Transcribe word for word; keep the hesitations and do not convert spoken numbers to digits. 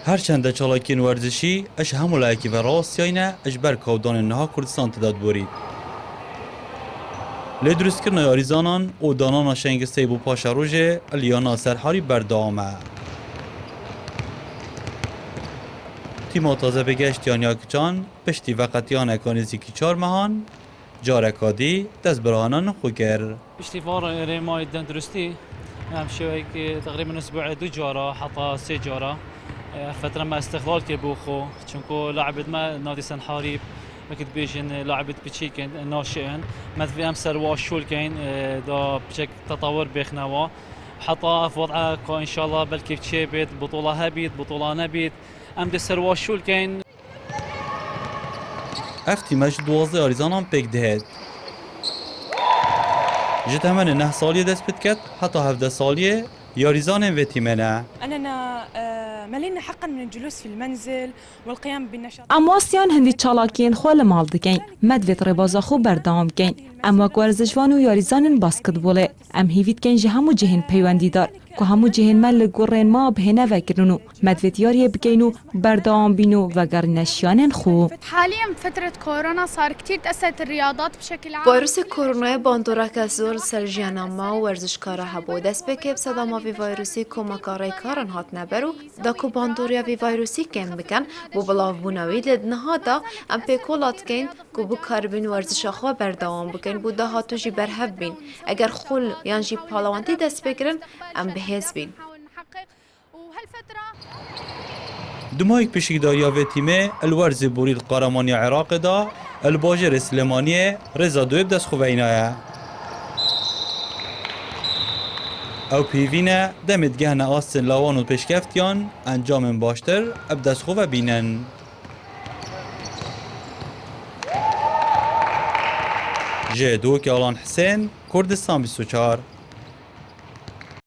Her çende çalakiyên werzişî ji hemû layekî ve rawestiyayî ne, ji ber kawdanên niha Kurdistan tê de diborî. Lê durustkirina yarîzanan û danana şengisteyê bo paşerojê li Yana Serharî berdewam e. Tîma taze pêgeştiyan ya kiçan piştî veqetiyaneke nêzîkî çar mehan careka dî dest bi rahanan xwe kir. Piştî van rêmayê tenduristî, em şêweyekî teqrîben usbuê du cara heta sê cara, e, fetre me îstixlal kir bo xwe. Çunku laibêt me navdî Senharî, wekî dibêjin, e, laibêt piçîk in, naşê in. Me divê em ser wa şûl kein, e, da piçek tetawur bêxne wa. Heta ev wad'a ka înşallah belkî çê bêt, butola hebît, butola nebît. Em dê ser wa şûl kein. Ev tîme ji duwazdeh yarîzanan pêk dihêt. Ji temenê neh saliyê dest pê diket heta hevdeh saliyê yarîzanên vê tîmê ne. أننا، آه، ملينا حقا من الجلوس في المنزل والقيام بالنشاط. Em wastiyan hindî çalakiyên xwe li mal dikein. Me divêt rêbaza xwe berdewam kein. Em wek werzişvan û yarîzanên basketbolê. Em hêvî dikein ji hemû cihên peywendîdar, ku hemû cihên me li gorên me bihêne vekirin û me divêt yariyê bikein û berdewam bîn û vegerîne şiyanên xwe. حاليا فترة كورونا صار كتير تأثرت الرياضات بشكل عام. Vayrusê koronayê bandoreke zor li ser jiyana me û werzişkara hebû. Dest pê kê bi sedema vî vayrusî komeka rêkaran hatine ber û da ku bandoriya vî vayrusî kêm bikin, bo bilavbûna wî li niha de em pêkola dikein ku bikaribin werzişa xwe berdewam bikin, bo dahatû jî berhev bîn. Eger xul yan jî palawantî dest pê kirin, em bi hêz bîn. Dumahîk pişikdariya vê tîmê li werzê borî li Qaramaniya Iraqê de li bajêrê Silêmaniyê rêza duyê bi dest xwe veynaye. Ew pêvî ne demê digehne astên lawan û pêşkeftiyan encamên baştir bi dest xwe ve bînin. Ji Dûkê Alan Hisên, Kurdistan bîst û çar.